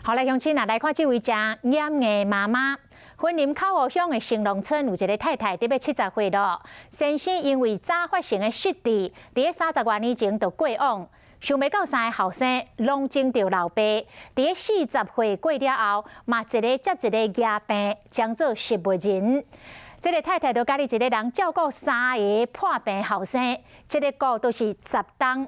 好來，鄉親啊，來看這位誠嚴的媽媽。雲林口湖鄉的興隆村有一个太太，得欲70歲囉。先生因為早發性的失智，佇咧30外年前就過往。想袂到三个後生攏種著老爸，佇咧40歲過了後，嘛一个接一个夯病，將做植物人。這个太太就家己一个人照顧三个破病後生，這个顧都是10冬。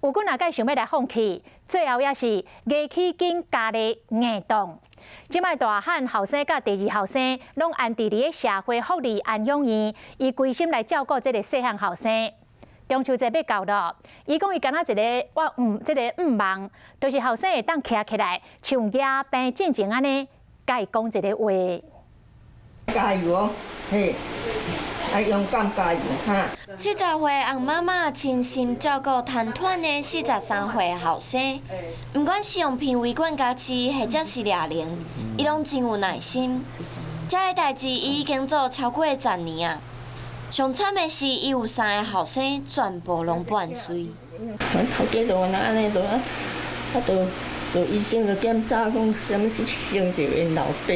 有幾若擺想欲來放棄，最後也是硬起頸咬咧硬擋。這擺大漢後生佮第二後生，攏安置佇咧社會福利安養院，伊規心來照顧這个細漢後生。中秋節欲到囉，伊講伊敢若一个我毋這个願望，就是後生會當徛起來，像夯病進前按呢，共伊講一个話。加油哦，嘿，愛勇敢加油哈！70歲翁媽媽親心照顧癱瘓的43歲後生，毋管是用鼻胃管共飼，或者是掠奶，伊攏真有耐心。這个代誌伊已經做超過10年啊！上慘的是，伊有三個後生，全部攏半歲。頭家就按呢就啊，啊，就就醫生就檢查講，啥物是生著𪜶老爸。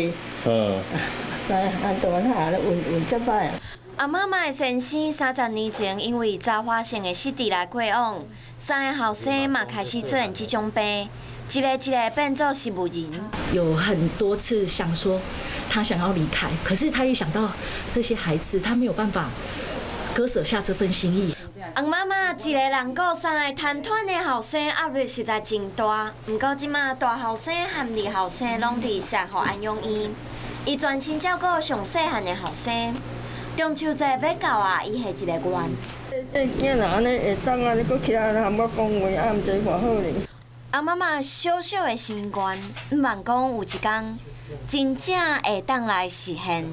知啊，就按呢運運遮歹。翁媽媽的先生30年前因為早發性的失智來過往，三个後生嘛開始出現這種病，一个一个變做植物人。有很多次想說他想要離開，可是他一想到這些孩子，他沒有辦法割捨下這份心意。翁媽媽一个人顧三个癱瘓的後生，壓力實在真大。毋過這馬大後生和二後生攏佇社福安養院，伊專心照顧上細漢的後生。中秋節欲到啊，伊下一个願。這囝若按呢會當按呢，閣起來含我講話，啊，毋知偌好咧。翁媽媽小小的心願，毋望講有一工真正會當來實現。